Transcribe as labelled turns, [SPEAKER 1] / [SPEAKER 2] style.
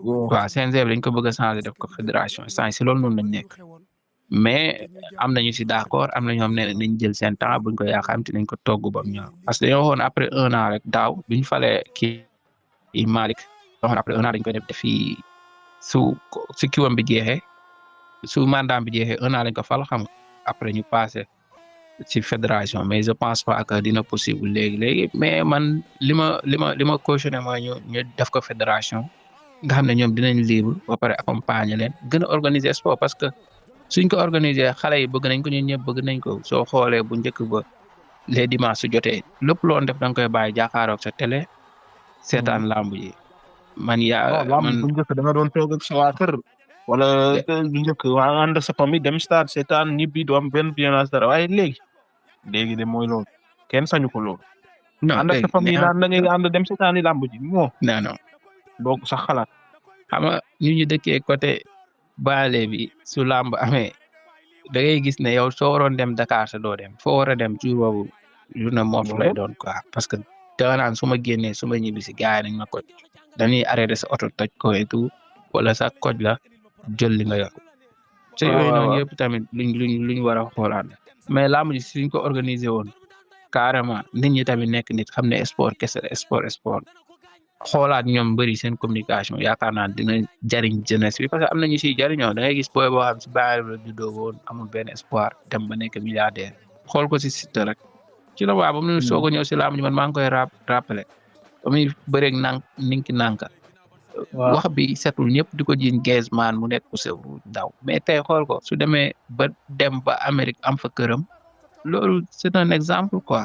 [SPEAKER 1] waaw CNG bi dañ ko bëgg a changer def ko fédération saa si loolu noonu lañ nekk mais am nañu si d'accord am na ñoom ne nañ jël seen temps buñ ko yaakaar te nañ ko togg ba mu ñor parce que dañoo waxoon après 1 an rek daaw bi ñu falee kii Malick waxoon après 1 an dañ koy def fii su kiwam bi jeexee su mandat bi jeexee 1 an lañ ko fal xam nga après ñu passé ci fédération mais je pense pas que dina possible léegi mais man li ma cautionné mooy ñu def ko fédération nga xam ne ñoom dinañ libre ba pare accompagner leen gën a organiser sport parce que suñ ko organiser xale yi bëgg nañ ko ñun ñëpp bëgg nañ ko soo xoolee bu njëkk ba les dimanches su jotee lépp loon def da nga koy bàyyi jàkkaaroog sa télé seetaan lamb yi man
[SPEAKER 2] lamb bu njëkk da nga doon toog ak sa waa kër wala bu njëkk waa ànd sa famille dem stade seetaan ñibbi du am benn violence dara waaye léegi de mooy loolu kenn sañu ko loolu.
[SPEAKER 1] non
[SPEAKER 2] ànd ak sa famille naan da ngay ànd dem seetaani lamb ji moo.
[SPEAKER 1] non
[SPEAKER 2] donc sax xalaat.
[SPEAKER 1] xam nga ñu dëkkee côté baale bi su lamb amee da ngay gis ne yow soo waroon dem Dakar sa doo dem foo war a dem jour boobu journée moof lay doon quoi parce que danga naan su ma génnee su ma ñibbi si gars yi nañ ma koj dañuy arrêté sa oto toj ko et tout wala sa koj la jël li nga yor. te yooyu noonu yëpp tamit luñ war a xoolaat mais lamb ji suñ ko organiser woon carrément nit ñi tamit nekk nit xam ne sport kese sport xoolaat ñoom bëri seen communication yaakaar naa dina jariñ jeunesse bi parce que am na ñu siy jariñoo da ngay gis booy boo xam si bàyyi la juddoo woon amul benn espoir dem ba nekk milliardaire xool ko si site rek ci la waa ba mu soog a ñëw si lamb ji man maa ngi koy rappelé ba muy bëreeg ninki nanka wax bi setul ñëpp di ko jiin Griezmann mu nekk ku sew daw mais tey xool ko su demee ba dem ba Amérique am fa këram loolu c'est un exemple quoi